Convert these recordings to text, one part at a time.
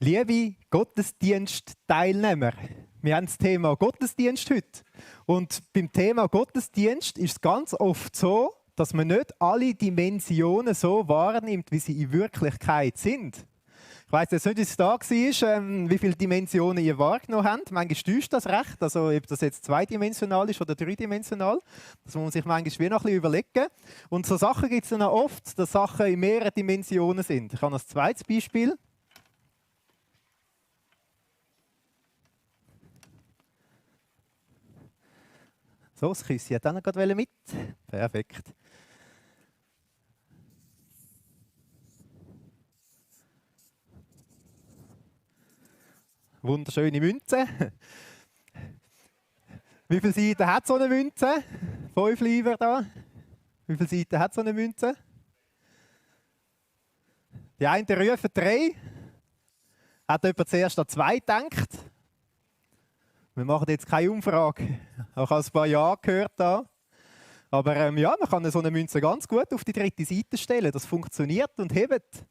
Liebe Gottesdienstteilnehmer, wir haben das Thema Gottesdienst heute. Und beim Thema Gottesdienst ist es ganz oft so, dass man nicht alle Dimensionen so wahrnimmt, wie sie in Wirklichkeit sind. Ich weiss jetzt nicht, wie es da war, wie viele Dimensionen ihr wahrgenommen habt. Manchmal täuscht das recht, also ob das jetzt zweidimensional ist oder dreidimensional. Das muss man sich manchmal wie noch ein bisschen überlegen. Und so Sachen gibt es dann auch oft, dass Sachen in mehreren Dimensionen sind. Ich habe noch ein zweites Beispiel. So, das Küsschen hat auch noch gerade mit. Perfekt. Wunderschöne Münze. Wie viele Seiten hat so eine Münze? 5 lieber da. Wie viele Seiten hat so eine Münze? Die einen rufen 3. Hat jemand zuerst an 2 gedacht? Wir machen jetzt keine Umfrage. Ich habe ein paar Ja gehört da. Aber ja, man kann so eine Münze ganz gut auf die 3. Seite stellen. Das funktioniert und hebt.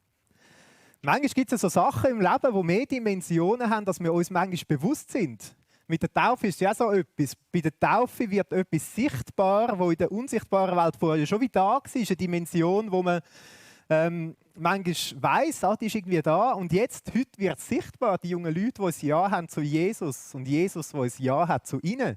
Manchmal gibt es so Sachen im Leben, die mehr Dimensionen haben, als wir uns manchmal bewusst sind. Mit der Taufe ist es ja so etwas. Bei der Taufe wird etwas sichtbar, das in der unsichtbaren Welt vorher schon wie da war. Eine Dimension, wo man manchmal weiss, die ist irgendwie da. Und jetzt, heute wird es sichtbar, die jungen Leute, die ein Ja haben zu Jesus und Jesus, der ein Ja hat zu ihnen.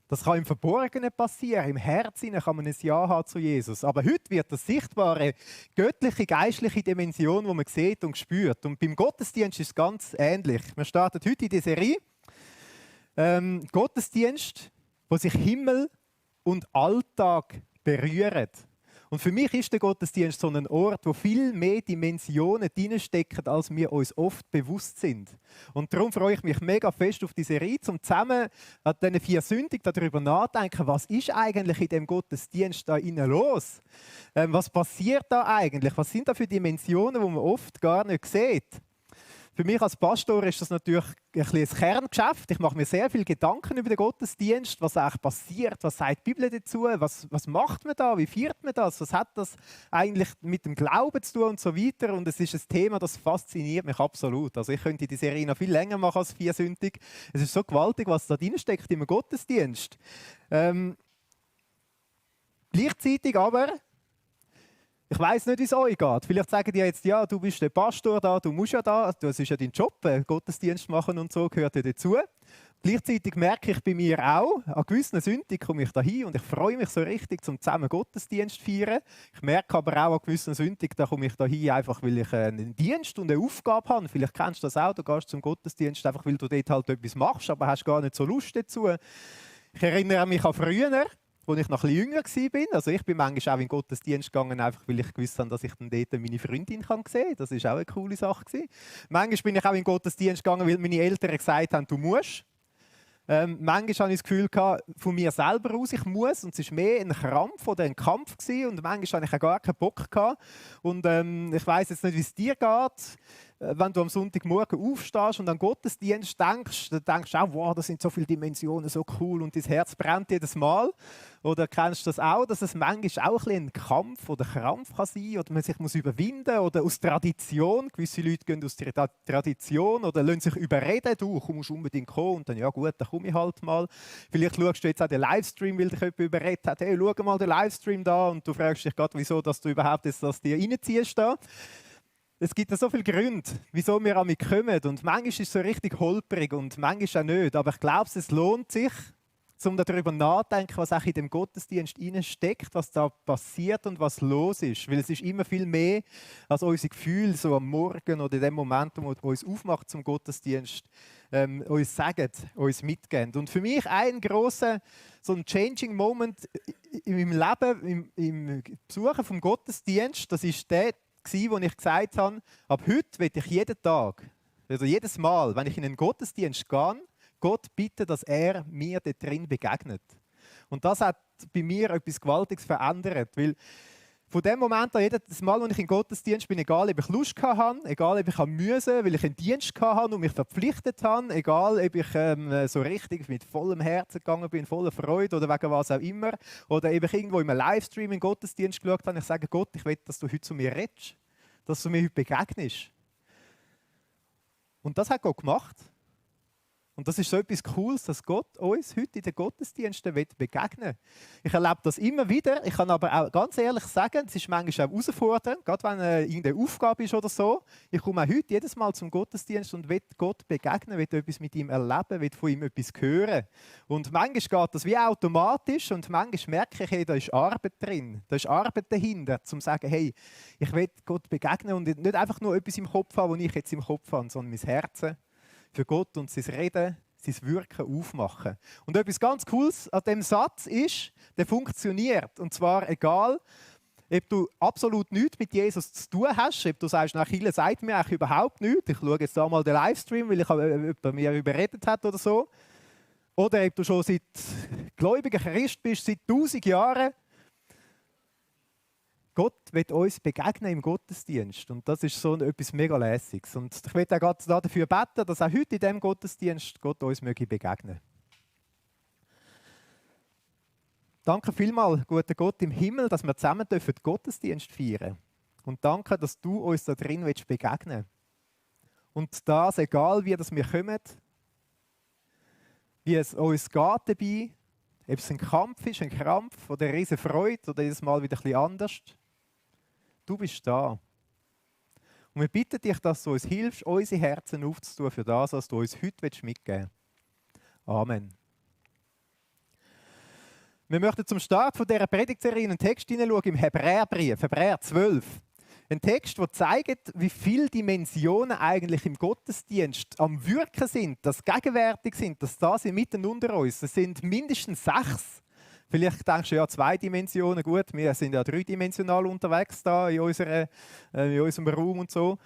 Das kann im Verborgenen passieren, im Herzen kann man ein Ja haben zu Jesus. Aber heute wird das sichtbare, göttliche, geistliche Dimension, die man sieht und spürt. Und beim Gottesdienst ist es ganz ähnlich. Wir starten heute in die Serie Gottesdienst, wo sich Himmel und Alltag berühren. Und für mich ist der Gottesdienst so ein Ort, wo viel mehr Dimensionen drinstecken, als wir uns oft bewusst sind. Und darum freue ich mich mega fest auf diese Serie, um zusammen an diesen 4 Sündigen darüber nachzudenken, was ist eigentlich in dem Gottesdienst da innen los? Was passiert da eigentlich? Was sind da für Dimensionen, die man oft gar nicht sieht? Für mich als Pastor ist das natürlich ein Kerngeschäft. Ich mache mir sehr viele Gedanken über den Gottesdienst, was eigentlich passiert, was sagt die Bibel dazu, was macht man da, wie feiert man das, was hat das eigentlich mit dem Glauben zu tun und so weiter. Und es ist ein Thema, das fasziniert mich absolut. Also ich könnte die Serie noch viel länger machen als 4 Sündig. Es ist so gewaltig, was da drin steckt im Gottesdienst. Gleichzeitig aber, ich weiss nicht, wie es euch geht. Vielleicht sagen die jetzt, ja, du bist der Pastor da, du musst ja da, das ist ja dein Job, Gottesdienst machen und so, gehört ja dazu. Gleichzeitig merke ich bei mir auch, an gewissen Sündigen komme ich da hin und ich freue mich so richtig, zum zusammen Gottesdienst zu feiern. Ich merke aber auch an gewissen Sündigen, da komme ich da hin, einfach weil ich einen Dienst und eine Aufgabe habe. Vielleicht kennst du das auch, du gehst zum Gottesdienst, einfach weil du dort halt etwas machst, aber hast gar nicht so Lust dazu. Ich erinnere mich an früher, als ich noch ein bisschen jünger war. Also ich bin manchmal auch in den Gottesdienst gegangen, einfach weil ich gewusst habe, dass ich dann dort meine Freundin sehen kann. Das war auch eine coole Sache. Manchmal bin ich auch in den Gottesdienst gegangen, weil meine Eltern gesagt haben, du musst. Manchmal hatte ich das Gefühl von mir selber aus, ich muss. Und es war mehr ein Krampf oder ein Kampf. Und manchmal hatte ich auch gar keinen Bock. Und ich weiss jetzt nicht, wie es dir geht. Wenn du am Sonntagmorgen aufstehst und an Gottesdienst denkst, dann denkst du auch, wow, das sind so viele Dimensionen, so cool und dein Herz brennt jedes Mal. Oder kennst du das auch, dass es manchmal auch ein Kampf oder Krampf kann sein oder man sich muss überwinden oder aus Tradition, gewisse Leute gehen aus der Tradition oder lassen sich überreden, du musst unbedingt kommen und dann, ja gut, dann komme ich halt mal. Vielleicht schaust du jetzt auch den Livestream, weil dich jemand überredet hat, hey, schau mal den Livestream da und du fragst dich gerade, wieso dass du überhaupt jetzt das dir reinziehst da. Es gibt ja so viele Gründe, wieso wir damit kommen. Und manchmal ist es so richtig holprig und manchmal auch nicht. Aber ich glaube, es lohnt sich, um darüber nachzudenken, was auch in dem Gottesdienst steckt, was da passiert und was los ist. Weil es ist immer viel mehr als unsere Gefühle so am Morgen oder in dem Moment, wo uns aufmacht zum Gottesdienst, uns sagen, uns mitgeben. Und für mich ein grosser, so ein Changing Moment in meinem Leben, im Besuchen vom Gottesdienst, das ist der, wo ich gesagt habe, ab heute will ich jeden Tag, also jedes Mal, wenn ich in einen Gottesdienst gehe, Gott bitten, dass er mir dort drin begegnet. Und das hat bei mir etwas Gewaltiges verändert, weil von dem Moment an, jedes Mal, wenn ich in den Gottesdienst bin, egal ob ich Lust hatte, egal ob ich musste, weil ich einen Dienst hatte und mich verpflichtet habe, egal ob ich so richtig mit vollem Herzen gegangen bin, voller Freude oder wegen was auch immer, oder ob ich irgendwo in einem Livestream in den Gottesdienst geschaut habe, ich sage, Gott, ich will, dass du heute zu mir redest, dass du mir heute begegnest. Und das hat Gott gemacht. Und das ist so etwas Cooles, dass Gott uns heute in den Gottesdiensten begegnen will. Ich erlebe das immer wieder. Ich kann aber auch ganz ehrlich sagen, es ist manchmal auch herausfordernd, gerade wenn irgendeine Aufgabe ist oder so. Ich komme auch heute jedes Mal zum Gottesdienst und will Gott begegnen, will etwas mit ihm erleben, will von ihm etwas hören. Und manchmal geht das wie automatisch und manchmal merke ich, hey, da ist Arbeit drin, da ist Arbeit dahinter, um zu sagen, hey, ich will Gott begegnen und nicht einfach nur etwas im Kopf haben, was ich jetzt im Kopf habe, sondern mein Herz für Gott und sein Reden, sein Wirken aufmachen. Und etwas ganz Cooles an diesem Satz ist, der funktioniert. Und zwar egal, ob du absolut nichts mit Jesus zu tun hast, ob du sagst, nach Chile sagt mir eigentlich überhaupt nichts. Ich schaue jetzt da mal den Livestream, weil ich jemand mir überredet hat oder so. Oder ob du schon seit gläubiger Christ bist, seit 1000 Jahren. Gott wird uns begegnen im Gottesdienst und das ist so etwas mega Lässiges. Und ich möchte auch gerade dafür beten, dass auch heute in diesem Gottesdienst Gott uns begegnen. Danke vielmals, guter Gott im Himmel, dass wir zusammen den Gottesdienst feiern. Und danke, dass du uns da drin begegnen willst. Und das, egal wie das wir kommen, wie es uns geht dabei, ob es ein Kampf ist, ein Krampf oder eine riesige Freude oder jedes Mal wieder ein bisschen anders. Du bist da. Und wir bitten dich, dass du uns hilfst, unsere Herzen aufzutun für das, was du uns heute mitgeben willst. Amen. Wir möchten zum Start dieser Predigtserie einen Text hineinschauen im Hebräerbrief, Hebräer 12. Ein Text, der zeigt, wie viele Dimensionen eigentlich im Gottesdienst am Wirken sind, dass gegenwärtig sind, dass da sind mitten unter uns. Es sind mindestens 6. Vielleicht denkst du, ja, 2 Dimensionen, gut, wir sind ja 3-dimensional unterwegs da in unserem Raum und so.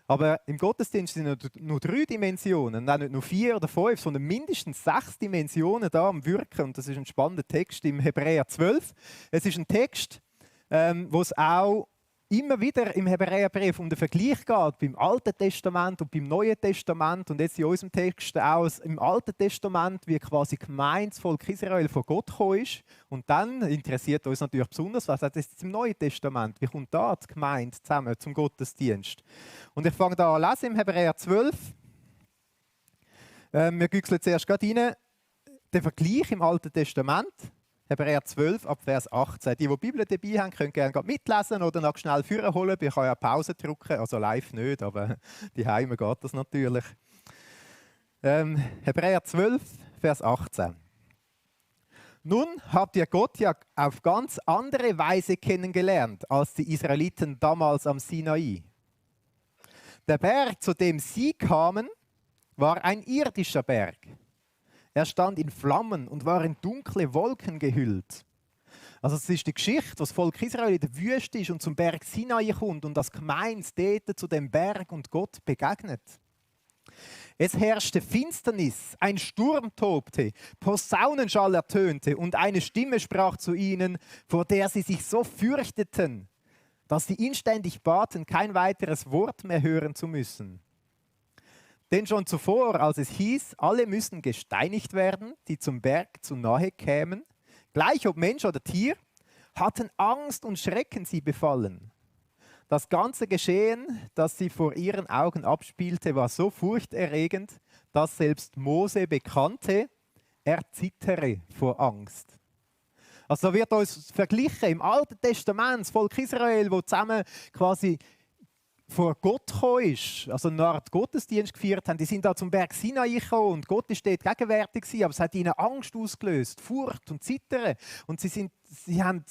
Aber im Gottesdienst sind nur 3 Dimensionen, nein, nicht nur 4 oder 5, sondern mindestens 6 Dimensionen da am Wirken. Und das ist ein spannender Text im Hebräer 12. Es ist ein Text, wo es auch immer wieder im Hebräerbrief um den Vergleich geht beim Alten Testament und beim Neuen Testament und jetzt in unserem Text auch im Alten Testament, wie quasi Gemeindevolk Israel von Gott gekommen ist. Und dann interessiert uns natürlich besonders, was hat es jetzt im Neuen Testament? Wie kommt da die Gemeinde zusammen zum Gottesdienst? Und ich fange da an zu lesen im Hebräer 12. Wir güchseln zuerst gerade rein, den Vergleich im Alten Testament. Hebräer 12 ab Vers 18. Die die Bibel dabei haben, können gerne mitlesen oder noch schnell vorholen. Ich kann ja Pause drücken, also live nicht, aber die Heime geht das natürlich. Hebräer 12, Vers 18. Nun habt ihr Gott ja auf ganz andere Weise kennengelernt als die Israeliten damals am Sinai. Der Berg, zu dem sie kamen, war ein irdischer Berg. Er stand in Flammen und war in dunkle Wolken gehüllt. Also es ist die Geschichte, wo das Volk Israel in der Wüste ist und zum Berg Sinai kommt und das Gemeinde dort zu dem Berg und Gott begegnet. Es herrschte Finsternis, ein Sturm tobte, Posaunenschall ertönte und eine Stimme sprach zu ihnen, vor der sie sich so fürchteten, dass sie inständig baten, kein weiteres Wort mehr hören zu müssen. Denn schon zuvor, als es hieß, alle müssen gesteinigt werden, die zum Berg zu nahe kämen, gleich ob Mensch oder Tier, hatten Angst und Schrecken sie befallen. Das ganze Geschehen, das sie vor ihren Augen abspielte, war so furchterregend, dass selbst Mose bekannte, er zittere vor Angst. Also wird uns verglichen im Alten Testament, das Volk Israel, wo zusammen quasi vor Gott gekommen ist, also eine Art Gottesdienst gefeiert haben, die sind da zum Berg Sinai gekommen und Gott ist dort gegenwärtig gewesen, aber es hat ihnen Angst ausgelöst, Furcht und Zittern. Und sie haben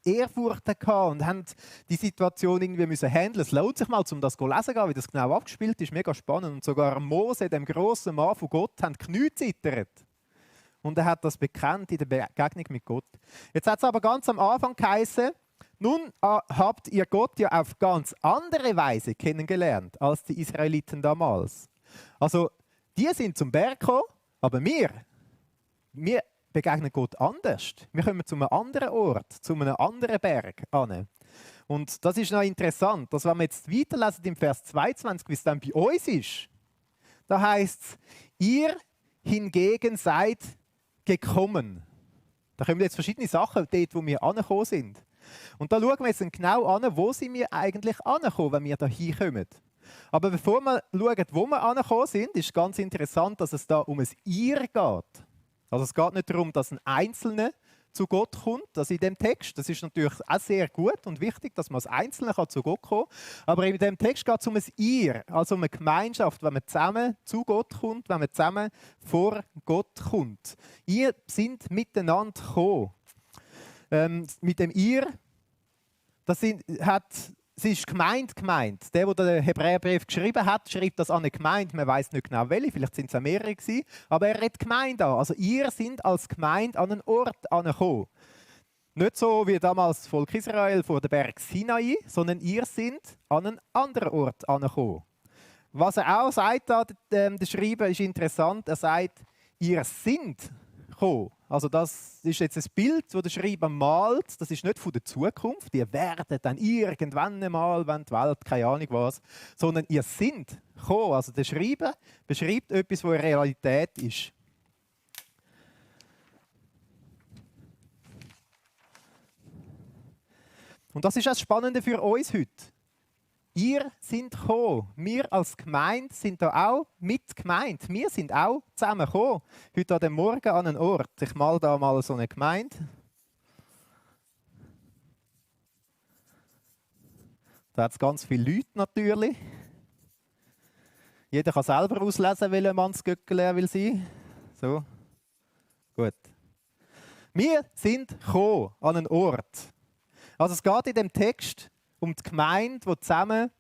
Ehrfurcht gehabt und haben die Situation irgendwie müssen handeln. Es lohnt sich mal, um das zu lesen, wie das genau abgespielt ist, mega spannend. Und sogar Mose, dem grossen Mann von Gott, hat die Knie zittert. Und er hat das bekannt in der Begegnung mit Gott. Jetzt hat es aber ganz am Anfang geheißen, nun habt ihr Gott ja auf ganz andere Weise kennengelernt als die Israeliten damals. Also, die sind zum Berg gekommen, aber wir begegnen Gott anders. Wir kommen zu einem anderen Ort, zu einem anderen Berg an. Und das ist noch interessant, dass wenn wir jetzt weiterlesen im Vers 22, wie es dann bei uns ist, da heißt es, ihr hingegen seid gekommen. Da kommen jetzt verschiedene Sachen, dort wo wir angekommen sind. Und da schauen wir jetzt genau an, wo sind wir eigentlich angekommen, wenn wir da hinkommen. Aber bevor wir schauen, wo wir angekommen sind, ist ganz interessant, dass es da um ein Ihr geht. Also es geht nicht darum, dass ein Einzelner zu Gott kommt, das in dem Text. Das ist natürlich auch sehr gut und wichtig, dass man als Einzelner zu Gott kommen kann. Aber in dem Text geht es um ein Ihr, also um eine Gemeinschaft, wenn man zusammen zu Gott kommt, wenn man zusammen vor Gott kommt. Ihr sind miteinander gekommen. Mit dem Ihr, sie ist gemeint. Der den Hebräerbrief geschrieben hat, schreibt das an eine Gemeinde. Man weiß nicht genau welche, vielleicht sind es auch mehrere gewesen, aber er redet Gemeinde an. Also ihr sind als Gemeinde an einen Ort angekommen. Nicht so wie damals das Volk Israel vor dem Berg Sinai, sondern ihr sind an einen anderen Ort angekommen. Was er auch sagt, der Schreiber, ist interessant. Er sagt, ihr sind gekommen. Also das ist jetzt ein Bild, das der Schreiber malt. Das ist nicht von der Zukunft. Ihr werdet dann irgendwann einmal, wenn die Welt, keine Ahnung was, sondern ihr sind gekommen. Also der Schreiber beschreibt etwas, was Realität ist. Und das ist das Spannende für uns heute. Ihr sind gekommen. Wir als Gemeinde sind da auch mit gemeint. Wir sind auch zusammen gekommen. Heute an dem Morgen an einen Ort. Ich mal da mal so eine Gemeinde. Da hat es ganz viele Leute natürlich. Jeder kann selber auslesen, welcher Mannsgöckele er will sein. So. Gut. Wir sind gekommen an einen Ort. Also es geht in dem Text um die Gemeinde, die zusammen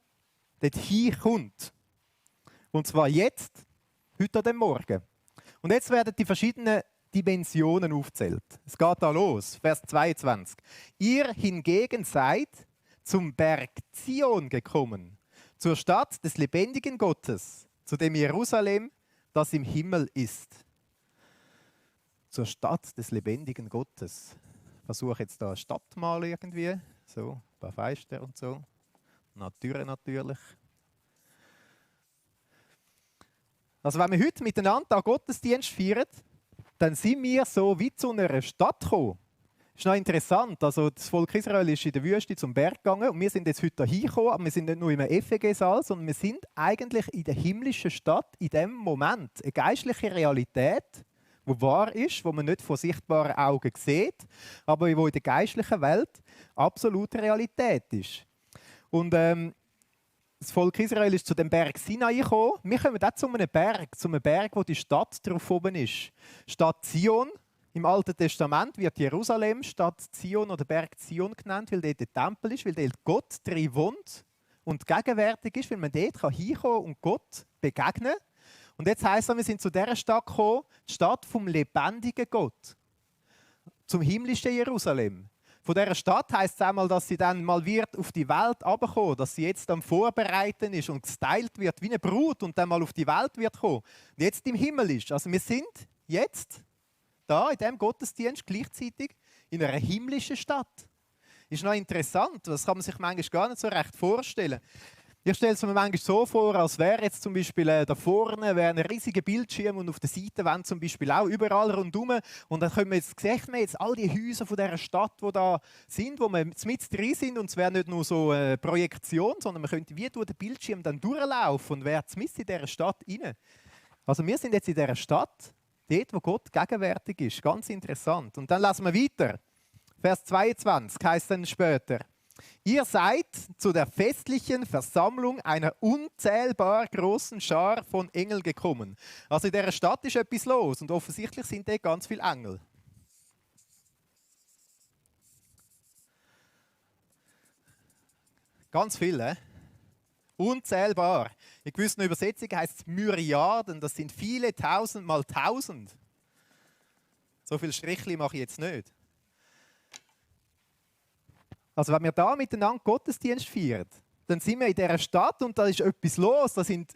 dorthin kommt. Und zwar jetzt, heute an dem Morgen. Und jetzt werden die verschiedenen Dimensionen aufgezählt. Es geht da los, Vers 22. Ihr hingegen seid zum Berg Zion gekommen, zur Stadt des lebendigen Gottes, zu dem Jerusalem, das im Himmel ist. Zur Stadt des lebendigen Gottes. Ich versuche jetzt da eine Stadt mal irgendwie. So, ein paar Fenster und so. Türen natürlich. Also wenn wir heute miteinander einen Gottesdienst feiern, dann sind wir so wie zu einer Stadt gekommen. Das ist noch interessant. Also das Volk Israel ist in der Wüste zum Berg gegangen und wir sind jetzt heute hier gekommen, aber wir sind nicht nur im FEG-Saal, sondern wir sind eigentlich in der himmlischen Stadt in dem Moment. Eine geistliche Realität, die wahr ist, die man nicht von sichtbaren Augen sieht, aber die in der geistlichen Welt absolute Realität ist. Und das Volk Israel ist zu dem Berg Sinai gekommen. Wir kommen auch zu einem Berg, wo die Stadt drauf oben ist. Stadt Zion. Im Alten Testament wird Jerusalem Stadt Zion oder Berg Zion genannt, weil dort der Tempel ist, weil dort Gott drin wohnt und gegenwärtig ist, weil man dort hinkommen und Gott begegnen kann. Und jetzt heisst es, wir sind zu dieser Stadt gekommen, die Stadt vom lebendigen Gott. Zum himmlischen Jerusalem. Von dieser Stadt heisst es einmal, dass sie dann mal wird auf die Welt herabkommen, dass sie jetzt am Vorbereiten ist und gestylt wird wie eine Brut und dann mal auf die Welt wird kommen. Und jetzt im Himmel ist. Also wir sind jetzt da in diesem Gottesdienst gleichzeitig in einer himmlischen Stadt. Ist noch interessant, das kann man sich manchmal gar nicht so recht vorstellen. Ich stelle es mir manchmal so vor, als wäre jetzt zum Beispiel da vorne ein riesiger Bildschirm und auf der Seitenwand zum Beispiel auch überall rundherum. Und dann sieht man jetzt all die Häuser von dieser Stadt, die da sind, wo wir mit drin sind. Und es wäre nicht nur so eine Projektion, sondern man könnte wie durch den Bildschirm dann durchlaufen und wäre mit in dieser Stadt rein. Also wir sind jetzt in dieser Stadt, dort, wo Gott gegenwärtig ist. Ganz interessant. Und dann lassen wir weiter. Vers 22 heißt dann später: Ihr seid zu der festlichen Versammlung einer unzählbar großen Schar von Engeln gekommen. Also in dieser Stadt ist etwas los und offensichtlich sind dort ganz viele Engel. Ganz viele. Unzählbar. In gewissen Übersetzungen heißt es Myriaden, das sind viele Tausend mal Tausend. So viel Strichli mache ich jetzt nicht. Also wenn wir da miteinander Gottesdienst feiern, dann sind wir in dieser Stadt und da ist etwas los. Da sind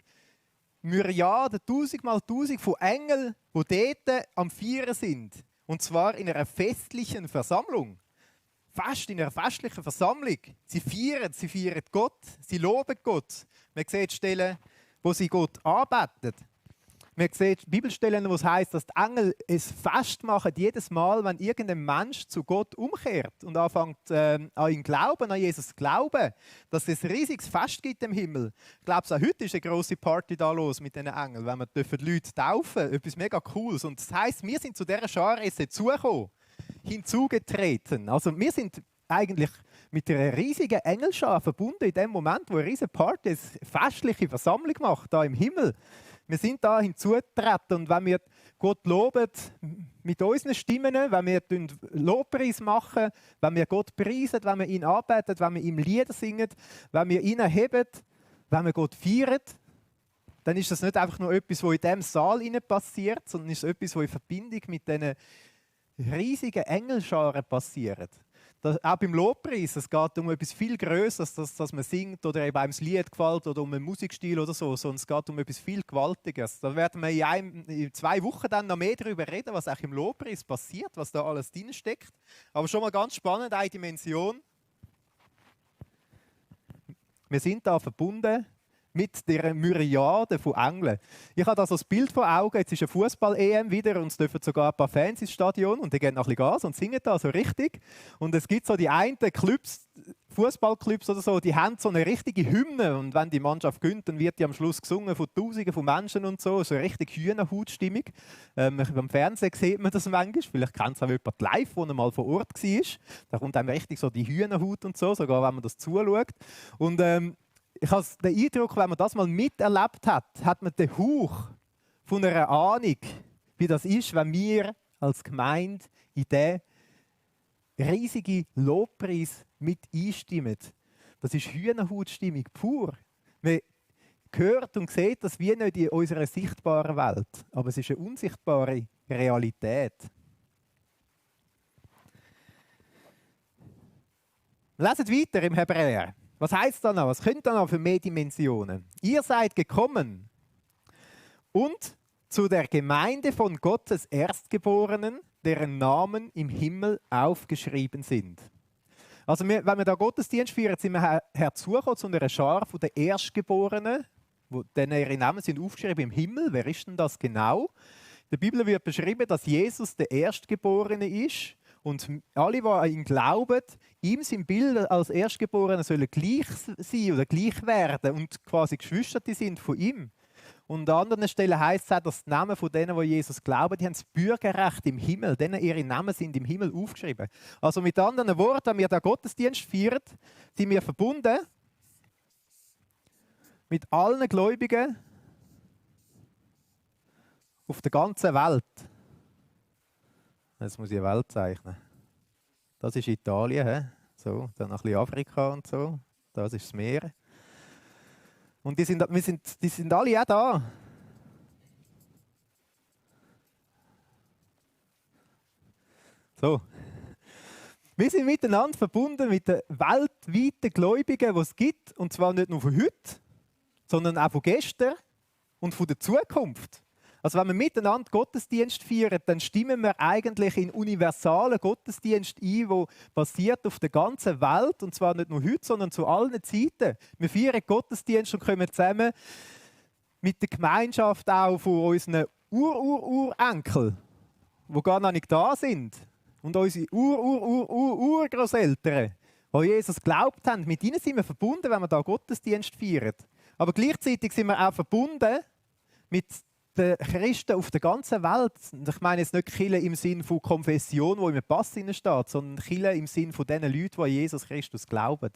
Myriaden, Tausend mal Tausend von Engeln, die dort am Feiern sind. Und zwar in einer festlichen Versammlung. Fast in einer festlichen Versammlung. Sie feiern Gott, sie loben Gott. Man sieht Stellen, wo sie Gott anbeten. Man sieht Bibelstellen, wo es heisst, dass die Engel es Fest machen, jedes Mal, wenn irgendein Mensch zu Gott umkehrt und anfängt an ihn glauben, an Jesus glauben, dass es ein riesiges Fest gibt im Himmel. Ich glaube, auch heute ist eine grosse Party da los mit diesen Engeln, wenn wir Leute taufen dürfen. Etwas mega Cooles. Und das heisst, wir sind zu dieser Schar dazugekommen, hinzugetreten. Also wir sind eigentlich mit einer riesigen Engelschar verbunden in dem Moment, wo eine riesige Party, eine festliche Versammlung macht, da im Himmel. Wir sind da hinzugetreten und wenn wir Gott loben mit unseren Stimmen, wenn wir Lobpreis machen, wenn wir Gott preisen, wenn wir ihn anbeten, wenn wir ihm Lieder singen, wenn wir ihn erheben, wenn wir Gott feiern, dann ist das nicht einfach nur etwas, was in diesem Saal passiert, sondern ist etwas, was in Verbindung mit diesen riesigen Engelscharen passiert. Auch beim Lobpreis, es geht um etwas viel Größeres, dass man singt oder eben einem das Lied gefällt oder um einen Musikstil oder so, sondern es geht um etwas viel Gewaltiges. Da werden wir in 2 Wochen dann noch mehr darüber reden, was auch im Lobpreis passiert, was da alles drinsteckt. Aber schon mal ganz spannend, eine Dimension. Wir sind da verbunden mit dieser Myriade von Engeln. Ich habe da so das Bild vor Augen, jetzt ist eine Fußball-EM wieder und es dürfen sogar ein paar Fans ins Stadion und die gehen noch ein bisschen Gas und singen da so richtig. Und es gibt so die einen Clubs, Fußballclubs oder so, die haben so eine richtige Hymne und wenn die Mannschaft gewinnt, dann wird die am Schluss gesungen von Tausenden von Menschen und so, so eine richtig Hühnerhautstimmung. Beim Fernsehen sieht man das manchmal, vielleicht kennt es auch jemand live, der mal vor Ort war. Da kommt einem richtig so die Hühnerhaut und so, sogar wenn man das zuschaut. Und ich habe den Eindruck, wenn man das mal miterlebt hat, hat man den Hauch von einer Ahnung, wie das ist, wenn wir als Gemeinde in diesen riesigen Lobpreis mit einstimmen. Das ist Hühnerhautstimmung pur. Man hört und sieht das wie nicht in unserer sichtbaren Welt, aber es ist eine unsichtbare Realität. Wir lesen weiter im Hebräer. Was heißt da noch? Was könnte da noch für mehr Dimensionen? Ihr seid gekommen und zu der Gemeinde von Gottes Erstgeborenen, deren Namen im Himmel aufgeschrieben sind. Also wenn wir da Gottesdienst feiern, sind wir herzugekommen zu einer Schar von den Erstgeborenen, denen ihre Namen sind aufgeschrieben im Himmel. Wer ist denn das genau? In der Bibel wird beschrieben, dass Jesus der Erstgeborene ist. Und alle, die an ihn glauben, ihm sein Bild als Erstgeborener sollen gleich sein oder gleich werden und quasi Geschwister sind von ihm. Und an anderen Stellen heisst es auch, dass die Namen von denen, die Jesus glauben, die haben das Bürgerrecht im Himmel. Denen ihre Namen sind im Himmel aufgeschrieben. Also mit anderen Worten, wenn wir den Gottesdienst feiern, sind wir verbunden mit allen Gläubigen auf der ganzen Welt. Jetzt muss ich eine Welt zeichnen. Das ist Italien, he? So, dann noch ein bisschen Afrika und so. Das ist das Meer. Und die sind alle auch da. So. Wir sind miteinander verbunden mit den weltweiten Gläubigen, die es gibt. Und zwar nicht nur von heute, sondern auch von gestern und von der Zukunft. Also wenn wir miteinander Gottesdienst feiern, dann stimmen wir eigentlich in universalen Gottesdienst ein, der basiert auf der ganzen Welt, und zwar nicht nur heute, sondern zu allen Zeiten. Wir feiern Gottesdienst und kommen zusammen mit der Gemeinschaft auch von unseren Urenkeln, die gar noch nicht da sind. Und unsere Urgroßeltern, die Jesus geglaubt haben, mit ihnen sind wir verbunden, wenn wir da Gottesdienst feiern. Aber gleichzeitig sind wir auch verbunden mit den Christen auf der ganzen Welt. Ich meine jetzt nicht Kirche im Sinn von Konfession, wo im Pass steht, sondern Kirche im Sinn von den Leuten, die an Jesus Christus glauben.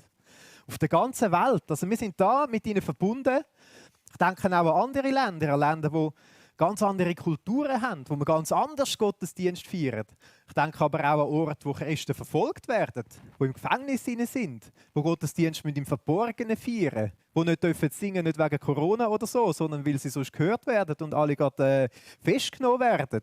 Auf der ganzen Welt. Also wir sind da mit ihnen verbunden. Ich denke auch an andere Länder, die ganz andere Kulturen haben, wo man ganz anders Gottesdienst feiern. Ich denke aber auch an Orte, wo Christen verfolgt werden, die im Gefängnis sind, wo Gottesdienst mit im Verborgenen feiern, die nicht dürfen singen, nicht wegen Corona oder so, sondern weil sie sonst gehört werden und alle gerade festgenommen werden.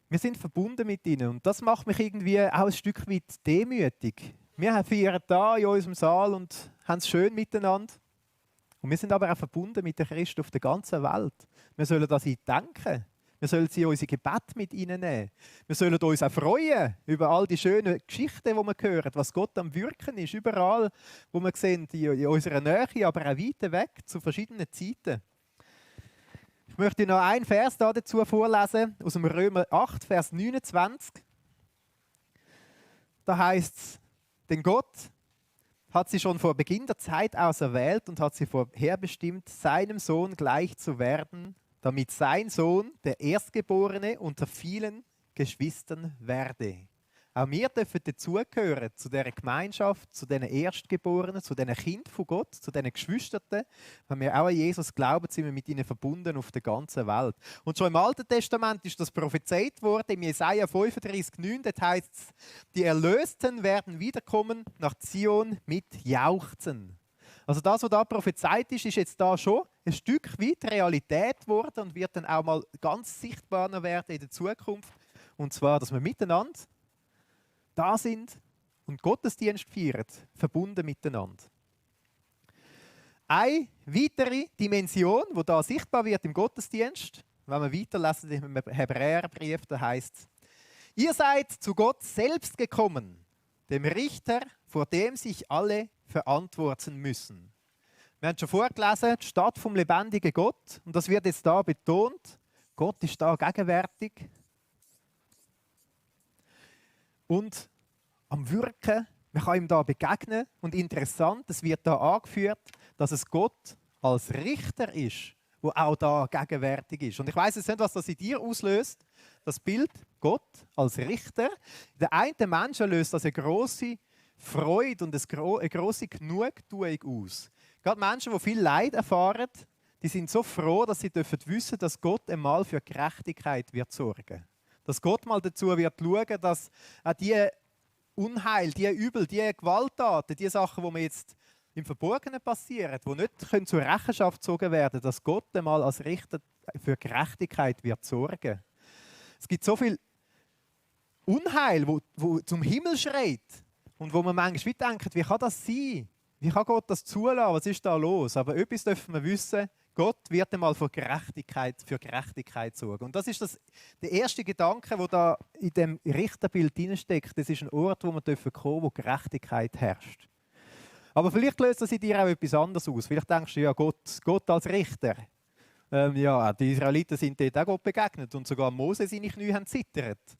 Wir sind verbunden mit ihnen und das macht mich irgendwie auch ein Stück weit demütig. Wir feiern da in unserem Saal und haben es schön miteinander. Und wir sind aber auch verbunden mit den Christen auf der ganzen Welt. Wir sollen an sie denken. Wir sollen sie in unser Gebet mit ihnen nehmen. Wir sollen uns auch freuen über all die schönen Geschichten, die wir hören, was Gott am Wirken ist, überall, wo wir sehen, in unserer Nähe, aber auch weit weg, zu verschiedenen Zeiten. Ich möchte noch einen Vers dazu vorlesen, aus dem Römer 8, Vers 29. Da heißt es, denn Gott hat sie schon vor Beginn der Zeit auserwählt und hat sie vorherbestimmt, seinem Sohn gleich zu werden, damit sein Sohn der Erstgeborene unter vielen Geschwistern werde. Auch wir dürfen dazugehören, zu dieser Gemeinschaft, zu diesen Erstgeborenen, zu diesen Kindern von Gott, zu diesen Geschwistern. Wenn wir auch an Jesus glauben, sind wir mit ihnen verbunden auf der ganzen Welt. Und schon im Alten Testament ist das prophezeit worden, im Jesaja 35,9, dort heißt es, die Erlösten werden wiederkommen nach Zion mit Jauchzen. Also das, was da prophezeit ist jetzt da schon ein Stück weit Realität geworden und wird dann auch mal ganz sichtbar werden in der Zukunft. Und zwar, dass wir miteinander da sind und Gottesdienst feiern, verbunden miteinander. Eine weitere Dimension, die da sichtbar wird im Gottesdienst, wenn wir weiterlesen im Hebräerbrief, da heißt es, ihr seid zu Gott selbst gekommen, dem Richter, vor dem sich alle verantworten müssen. Wir haben schon vorgelesen, die Stadt vom lebendigen Gott, und das wird jetzt da betont, Gott ist da gegenwärtig. Und am Wirken, man kann ihm da begegnen. Und interessant, es wird da angeführt, dass es Gott als Richter ist, der auch da gegenwärtig ist. Und ich weiß jetzt nicht, was das in dir auslöst, das Bild Gott als Richter. In den einen Menschen löst das eine grosse Freude und eine grosse Genugtuung aus. Gerade Menschen, die viel Leid erfahren, die sind so froh, dass sie wissen dürfen, dass Gott einmal für Gerechtigkeit wird sorgen. Dass Gott mal dazu wird schauen, dass auch die Unheil, die Übel, die Gewalttaten, die Sachen, die mir jetzt im Verborgenen passieren, die nicht zur Rechenschaft gezogen werden können, dass Gott einmal als Richter für Gerechtigkeit wird sorgen. Es gibt so viel Unheil, wo zum Himmel schreit und wo man manchmal denkt, wie kann das sein? Wie kann Gott das zulassen? Was ist da los? Aber etwas dürfen wir wissen, Gott wird einmal für Gerechtigkeit sorgen. Und das ist der erste Gedanke, der da in dem Richterbild drinsteckt. Das ist ein Ort, wo wir kommen dürfen, wo Gerechtigkeit herrscht. Aber vielleicht löst das in dir auch etwas anderes aus. Vielleicht denkst du, ja, Gott als Richter. Ja, die Israeliten sind dort auch Gott begegnet und sogar Mose seine Knie haben zittert.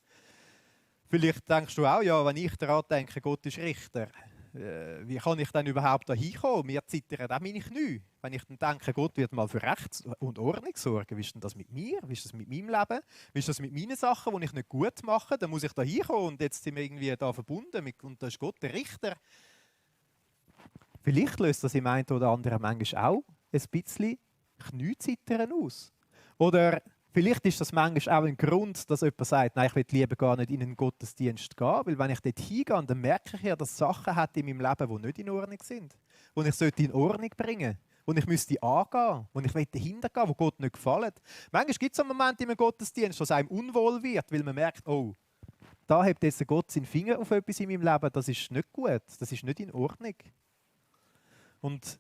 Vielleicht denkst du auch, ja, wenn ich daran denke, Gott ist Richter. Wie kann ich dann überhaupt da hinkommen? Mir zittern auch meine Knie. Wenn ich dann denke, Gott wird mal für Recht und Ordnung sorgen, wie ist denn das mit mir? Wie ist das mit meinem Leben? Wie ist das mit meinen Sachen, die ich nicht gut mache? Dann muss ich da hinkommen und jetzt sind wir irgendwie da verbunden und da ist Gott der Richter. Vielleicht löst das im einen oder anderen manchmal auch ein bisschen Kniezittern aus. Oder vielleicht ist das manchmal auch ein Grund, dass jemand sagt, nein, ich will lieber gar nicht in einen Gottesdienst gehen, weil wenn ich dort hingehe, dann merke ich ja, dass es Sachen hat in meinem Leben, die nicht in Ordnung sind, die ich in Ordnung bringen sollte, die ich müsste angehen, wo ich dahinter gehen, wo Gott nicht gefällt. Manchmal gibt es einen Moment in einem Gottesdienst, wo es einem unwohl wird, weil man merkt, oh, da hat jetzt Gott seinen Finger auf etwas in meinem Leben, das ist nicht gut, das ist nicht in Ordnung. Und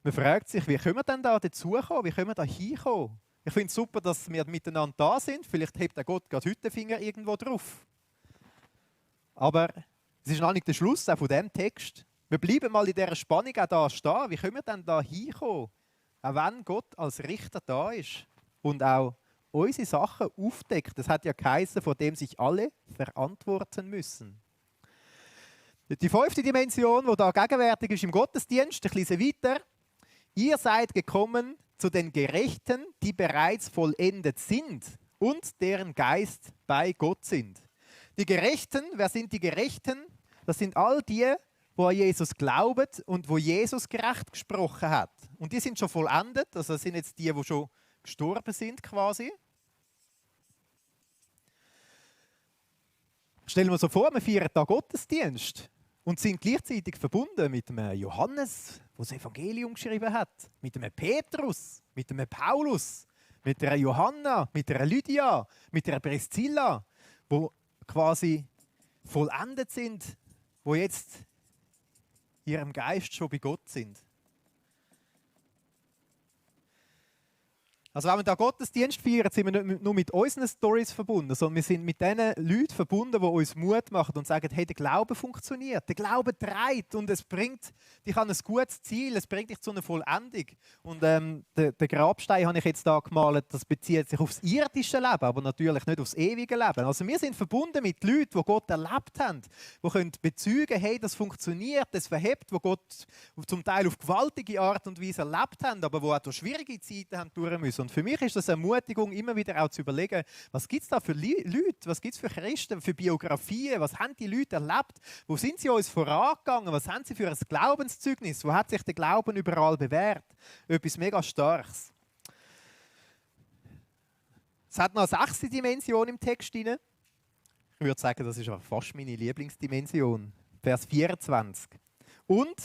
man fragt sich, wie können wir denn da dazukommen, wie können wir da hinkommen? Ich finde es super, dass wir miteinander da sind. Vielleicht hebt der Gott gerade heute den Finger irgendwo drauf. Aber es ist noch nicht der Schluss auch von diesem Text. Wir bleiben mal in dieser Spannung auch da stehen. Wie können wir denn da hinkommen? Auch wenn Gott als Richter da ist und auch unsere Sachen aufdeckt. Das hat ja geheißen, vor dem sich alle verantworten müssen. Die 5. Dimension, die da gegenwärtig ist im Gottesdienst, ich lese weiter. Ihr seid gekommen zu den Gerechten, die bereits vollendet sind und deren Geist bei Gott sind. Die Gerechten, wer sind die Gerechten? Das sind all die, die an Jesus glauben und wo Jesus gerecht gesprochen hat. Und die sind schon vollendet, also das sind jetzt die schon gestorben sind quasi. Stellen wir uns so vor, wir feiern da Gottesdienst und sind gleichzeitig verbunden mit dem Johannes, der das Evangelium geschrieben hat, mit dem Petrus, mit dem Paulus, mit der Johanna, mit der Lydia, mit der Priscilla, wo quasi vollendet sind, wo jetzt in ihrem Geist schon bei Gott sind. Also wenn wir da Gottesdienst feiern, sind wir nicht nur mit unseren Stories verbunden, sondern wir sind mit den Leuten verbunden, die uns Mut machen und sagen, hey, der Glaube funktioniert, der Glaube trägt und es bringt dich an ein gutes Ziel, es bringt dich zu einer Vollendung. Und den Grabstein habe ich jetzt da gemalt, das bezieht sich aufs irdische Leben, aber natürlich nicht aufs ewige Leben. Also wir sind verbunden mit Leuten, die Gott erlebt haben, die können bezeugen, hey, das funktioniert, das verhebt, wo Gott zum Teil auf gewaltige Art und Weise erlebt haben, aber die auch durch schwierige Zeiten haben durch müssen. Und für mich ist das eine Ermutigung, immer wieder auch zu überlegen, was gibt es da für Leute, was gibt es für Christen, für Biografien, was haben die Leute erlebt, wo sind sie uns vorangegangen, was haben sie für ein Glaubenszeugnis, wo hat sich der Glauben überall bewährt. Etwas mega Starkes. Es hat noch eine 6. Dimension im Text drin. Ich würde sagen, das ist auch fast meine Lieblingsdimension. Vers 24. Und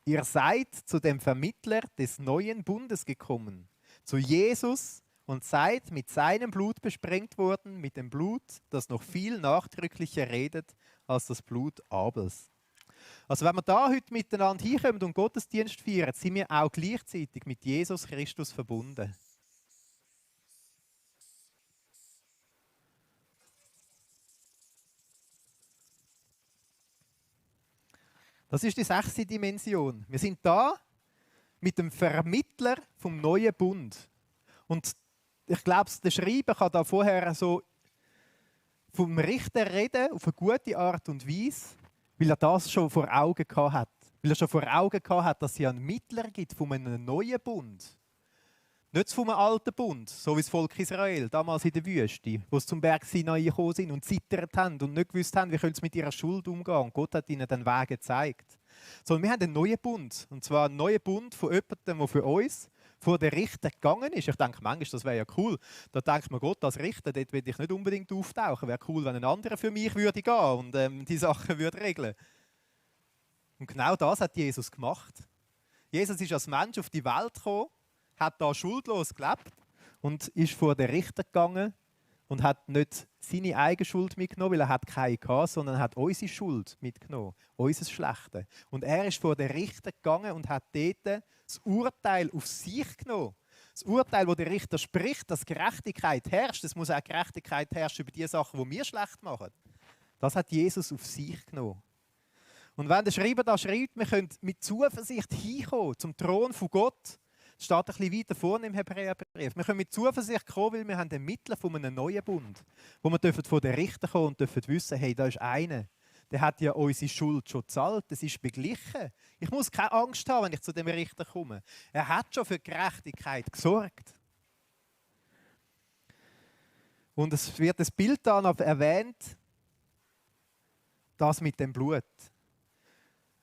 ihr seid zu dem Vermittler des neuen Bundes gekommen, zu Jesus, und seid mit seinem Blut besprengt worden, mit dem Blut, das noch viel nachdrücklicher redet als das Blut Abels. Also wenn wir da heute miteinander hinkommen und Gottesdienst feiern, sind wir auch gleichzeitig mit Jesus Christus verbunden. Das ist die 6. Dimension. Wir sind da mit dem Vermittler vom neuen Bund. Und ich glaube, der Schreiber kann da vorher so vom Richter reden, auf eine gute Art und Weise, weil er das schon vor Augen gehabt hat. Weil er schon vor Augen gehabt hat, dass es einen Mittler gibt von einem neuen Bund. Nicht von einem alten Bund, so wie das Volk Israel, damals in der Wüste, wo sie zum Berg Sinai gekommen sind und zittert haben und nicht gewusst haben, wie sie mit ihrer Schuld umgehen. Und Gott hat ihnen den Weg gezeigt. Sondern wir haben einen neuen Bund. Und zwar einen neuen Bund von jemandem, der für uns vor den Richter gegangen ist. Ich denke manchmal, das wäre ja cool. Da denkt man, Gott als Richter, dort will ich nicht unbedingt auftauchen. Wäre cool, wenn ein anderer für mich würde gehen und die Sachen würde regeln. Und genau das hat Jesus gemacht. Jesus ist als Mensch auf die Welt gekommen, hat da schuldlos gelebt und ist vor den Richter gegangen und hat nicht seine eigene Schuld mitgenommen, weil er hat keine hatte, sondern hat unsere Schuld mitgenommen, unser Schlechte. Und er ist vor den Richter gegangen und hat dort das Urteil auf sich genommen. Das Urteil, wo der Richter spricht, dass Gerechtigkeit herrscht, es muss auch Gerechtigkeit herrschen über die Sachen, die wir schlecht machen. Das hat Jesus auf sich genommen. Und wenn der Schreiber da schreibt, wir können mit Zuversicht hinkommen zum Thron von Gott, das steht ein bisschen weiter vorne im Hebräerbrief. Wir können mit Zuversicht kommen, weil wir haben den Mittler von einem neuen Bund, wo wir vor den Richter kommen und dürfen wissen, hey, da ist einer, der hat ja unsere Schuld schon gezahlt, das ist beglichen. Ich muss keine Angst haben, wenn ich zu dem Richter komme. Er hat schon für Gerechtigkeit gesorgt. Und es wird das Bild dann erwähnt, das mit dem Blut.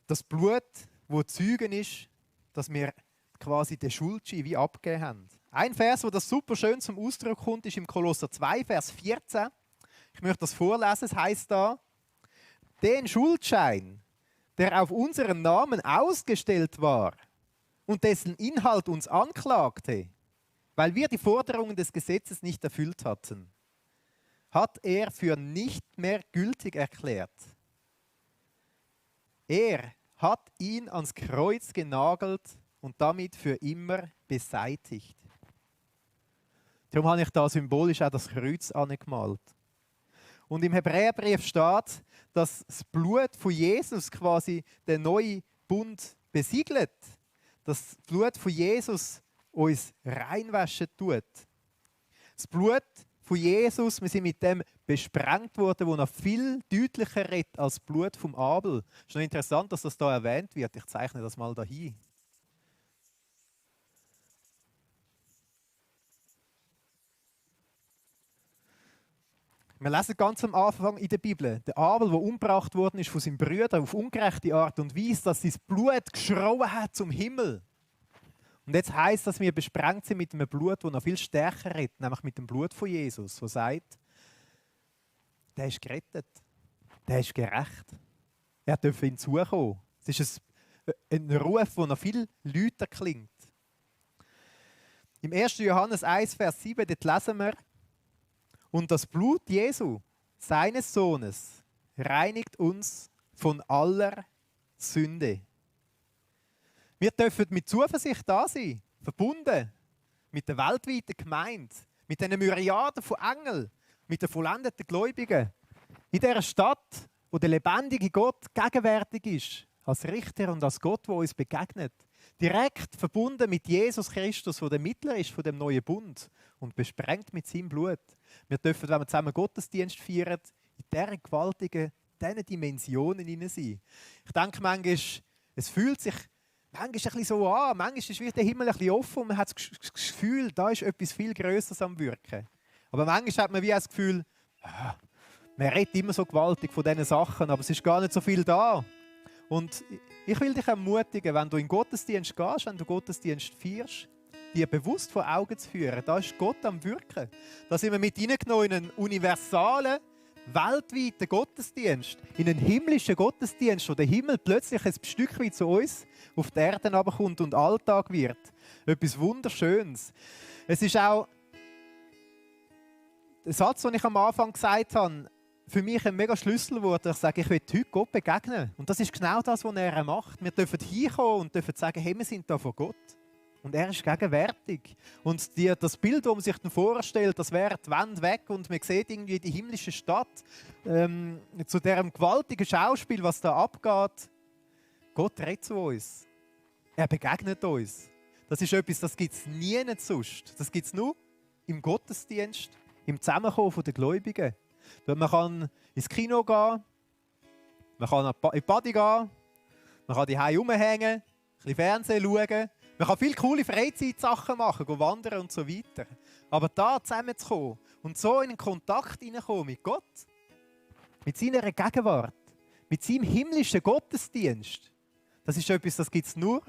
Das Blut, wo Zeugen ist, dass wir quasi den Schuldschein wie abgegeben haben. Ein Vers, wo das super schön zum Ausdruck kommt, ist im Kolosser 2, Vers 14. Ich möchte das vorlesen. Es heißt da, den Schuldschein, der auf unseren Namen ausgestellt war und dessen Inhalt uns anklagte, weil wir die Forderungen des Gesetzes nicht erfüllt hatten, hat er für nicht mehr gültig erklärt. Er hat ihn ans Kreuz genagelt und damit für immer beseitigt. Darum habe ich da symbolisch auch das Kreuz angemalt. Und im Hebräerbrief steht, dass das Blut von Jesus quasi den neuen Bund besiegelt. Dass das Blut von Jesus uns reinwaschen tut. Das Blut von Jesus, wir sind mit dem besprengt worden, wo noch viel deutlicher redet als das Blut vom Abel. Es ist noch interessant, dass das da erwähnt wird. Ich zeichne das mal dahin. Wir lesen ganz am Anfang in der Bibel, der Abel, der umgebracht worden ist von seinem Bruder auf ungerechte Art und Weise, dass sein Blut geschrauen hat zum Himmel. Und jetzt heisst, dass wir besprengt sind mit einem Blut, das noch viel stärker redet, nämlich mit dem Blut von Jesus, der sagt, der ist gerettet, der ist gerecht, er darf hinzukommen. Es ist ein Ruf, der noch viel lauter klingt. Im 1. Johannes 1, Vers 7, dort lesen wir, und das Blut Jesu, seines Sohnes, reinigt uns von aller Sünde. Wir dürfen mit Zuversicht da sein, verbunden mit der weltweiten Gemeinde, mit den Myriaden von Engeln, mit den vollendeten Gläubigen. In dieser Stadt, wo der lebendige Gott gegenwärtig ist, als Richter und als Gott, der uns begegnet. Direkt verbunden mit Jesus Christus, der der Mittler ist von dem neuen Bund und besprengt mit seinem Blut. Wir dürfen, wenn wir zusammen Gottesdienst feiern, in diesen gewaltigen, diesen Dimensionen hinein sein. Ich denke manchmal, es fühlt sich manchmal ein bisschen so an, manchmal ist der Himmel ein bisschen offen und man hat das Gefühl, da ist etwas viel Größeres am Wirken. Aber manchmal hat man wie das Gefühl, man redet immer so gewaltig von diesen Sachen, aber es ist gar nicht so viel da. Und ich will dich ermutigen, wenn du in den Gottesdienst gehst, wenn du Gottesdienst feierst, dir bewusst vor Augen zu führen, da ist Gott am Wirken. Da sind wir mit hineingenommen in einen universalen, weltweiten Gottesdienst, in einen himmlischen Gottesdienst, wo der Himmel plötzlich ein Stück weit zu uns auf die Erde herabkommt und Alltag wird. Etwas Wunderschönes. Es ist auch der Satz, den ich am Anfang gesagt habe, für mich ein mega Schlüsselwort. Ich sage, ich will heute Gott begegnen. Und das ist genau das, was er macht. Wir dürfen hinkommen und dürfen sagen, hey, wir sind da vor Gott. Und er ist gegenwärtig. Und das Bild, das man sich dann vorstellt, das wäre die Wand weg und man sieht irgendwie die himmlische Stadt zu diesem gewaltigen Schauspiel, was da abgeht. Gott redet zu uns. Er begegnet uns. Das ist etwas, das gibt es nie sonst. Das gibt es nur im Gottesdienst, im Zusammenkommen der Gläubigen. Man kann ins Kino gehen, man kann in die Body gehen, man kann die Hause rumhängen, ein bisschen Fernsehen schauen, man kann viele coole Freizeitsachen machen, gehen wandern und so weiter. Aber da zusammenzukommen und so in einen Kontakt hineinkommen mit Gott, mit seiner Gegenwart, mit seinem himmlischen Gottesdienst, das ist etwas, das gibt es nur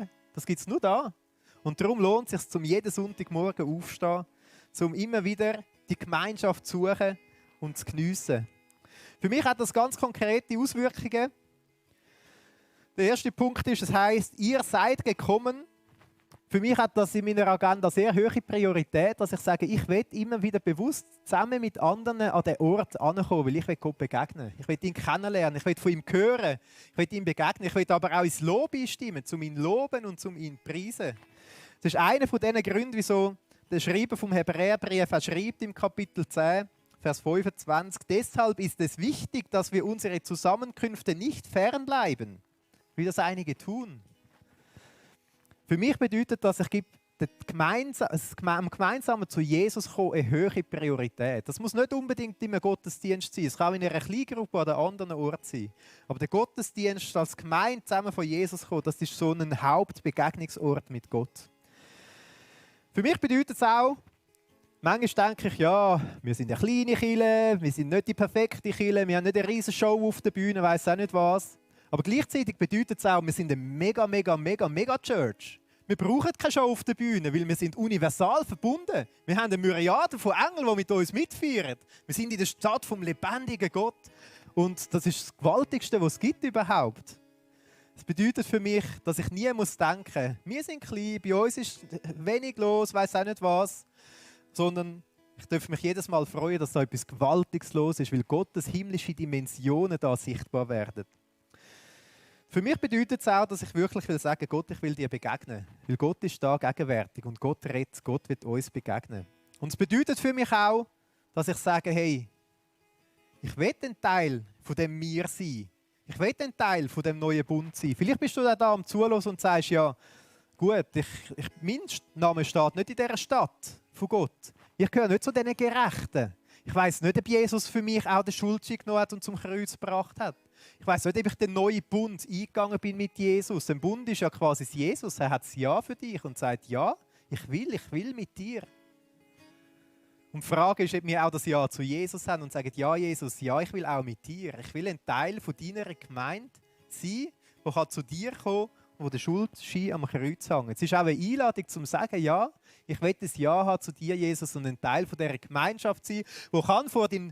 da. Und darum lohnt es sich, um jeden Sonntagmorgen aufzustehen, um immer wieder die Gemeinschaft zu suchen und zu geniessen. Für mich hat das ganz konkrete Auswirkungen. Der erste Punkt ist, es heisst, ihr seid gekommen. Für mich hat das in meiner Agenda sehr hohe Priorität, dass ich sage, ich will immer wieder bewusst zusammen mit anderen an den Ort ankommen, weil ich will Gott begegnen. Ich will ihn kennenlernen, ich will von ihm hören, ich will ihm begegnen, ich will aber auch ins Lob einstimmen, zum ihn loben und zum ihn preisen. Das ist einer von diesen Gründen, wieso der Schreiber vom Hebräerbrief schreibt im Kapitel 10, Vers 25, deshalb ist es wichtig, dass wir unsere Zusammenkünfte nicht fernbleiben, wie das einige tun. Für mich bedeutet das, ich gebe am gemeinsamen zu Jesus kommen eine höhere Priorität. Das muss nicht unbedingt im Gottesdienst sein, es kann in einer Kleingruppe oder an anderen Ort sein. Aber der Gottesdienst als Gemeinde zusammen von Jesus kommen, das ist so ein Hauptbegegnungsort mit Gott. Für mich bedeutet es auch, manchmal denke ich, ja, wir sind eine kleine Kirche, wir sind nicht die perfekte Kirche, wir haben nicht eine riesige Show auf der Bühne, weiss auch nicht was. Aber gleichzeitig bedeutet es auch, wir sind eine mega Church. Wir brauchen keine Show auf der Bühne, weil wir sind universal verbunden. Wir haben eine Myriade von Engeln, die mit uns mitfeiern. Wir sind in der Stadt vom lebendigen Gott. Und das ist das Gewaltigste, was es gibt überhaupt. Das bedeutet für mich, dass ich nie muss denken, wir sind klein, bei uns ist wenig los, weiss auch nicht was. Sondern ich darf mich jedes Mal freuen, dass da etwas Gewaltiges los ist, weil Gottes himmlische Dimensionen da sichtbar werden. Für mich bedeutet es auch, dass ich wirklich will sagen, Gott, ich will dir begegnen. Weil Gott ist da gegenwärtig und Gott redet, Gott wird uns begegnen. Und es bedeutet für mich auch, dass ich sage, hey, ich will ein Teil von dem Mir sein. Ich will ein Teil von dem neuen Bund sein. Vielleicht bist du da am Zuhören und sagst, ja, gut, mein Name steht nicht in dieser Stadt von Gott. Ich gehöre nicht zu diesen Gerechten. Ich weiss nicht, ob Jesus für mich auch den Schuldschein genommen hat und zum Kreuz gebracht hat. Ich weiss nicht, ob ich den neuen Bund eingegangen bin mit Jesus. Ein Bund ist ja quasi Jesus. Er hat das Ja für dich und sagt, ja, ich will mit dir. Und die Frage ist, ob wir auch das Ja zu Jesus haben und sagen, ja, Jesus, ja, ich will auch mit dir. Ich will ein Teil von deiner Gemeinde sein, der zu dir kommen kann, wo der Schuldschein am Kreuz hängt. Es ist auch eine Einladung, zum zu sagen, ja, ich will das Ja haben zu dir, Jesus, und ein Teil von dieser Gemeinschaft sein, wo kann vor den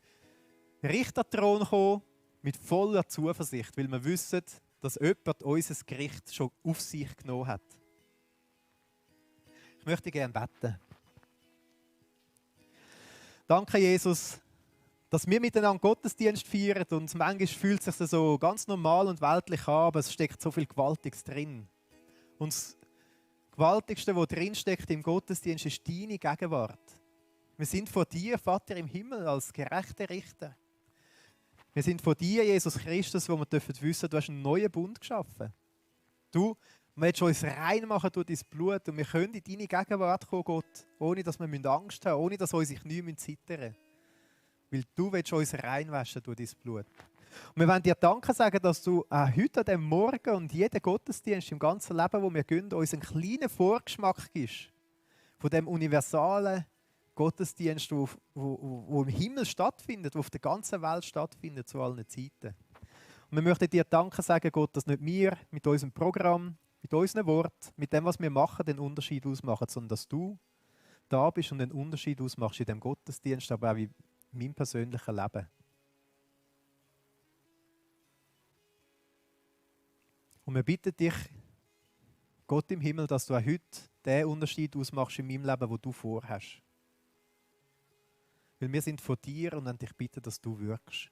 Richterthron kommen, mit voller Zuversicht, weil wir wissen, dass jemand unser Gericht schon auf sich genommen hat. Ich möchte gerne beten. Danke, Jesus, dass wir miteinander Gottesdienst feiern und manchmal fühlt es sich so ganz normal und weltlich an, aber es steckt so viel Gewaltiges drin. Und das Gewaltigste, was drinsteckt im Gottesdienst, ist deine Gegenwart. Wir sind vor dir, Vater im Himmel, als gerechter Richter. Wir sind vor dir, Jesus Christus, wo wir wissen dürfen, du hast einen neuen Bund geschaffen. Du willst uns reinmachen durch dein Blut und wir können in deine Gegenwart kommen, Gott, ohne dass wir Angst haben, ohne dass unsere Knie zittern müssen. Weil du willst uns reinwaschen durch dein Blut. Und wir wollen dir Danke sagen, dass du heute an diesem Morgen und jeden Gottesdienst im ganzen Leben, wo wir gehen, uns einen kleinen Vorgeschmack gibst von dem universalen Gottesdienst, wo im Himmel stattfindet, wo auf der ganzen Welt stattfindet, zu allen Zeiten. Und wir möchten dir Danke sagen, Gott, dass nicht wir mit unserem Programm, mit unseren Worten, mit dem, was wir machen, den Unterschied ausmachen, sondern dass du da bist und den Unterschied ausmachst in dem Gottesdienst, aber auch in meinem persönlichen Leben. Und wir bitten dich, Gott im Himmel, dass du auch heute den Unterschied ausmachst in meinem Leben, wo du vorhast. Weil wir sind vor dir und wollen dich bitten, dass du wirkst.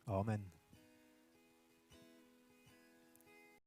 Amen.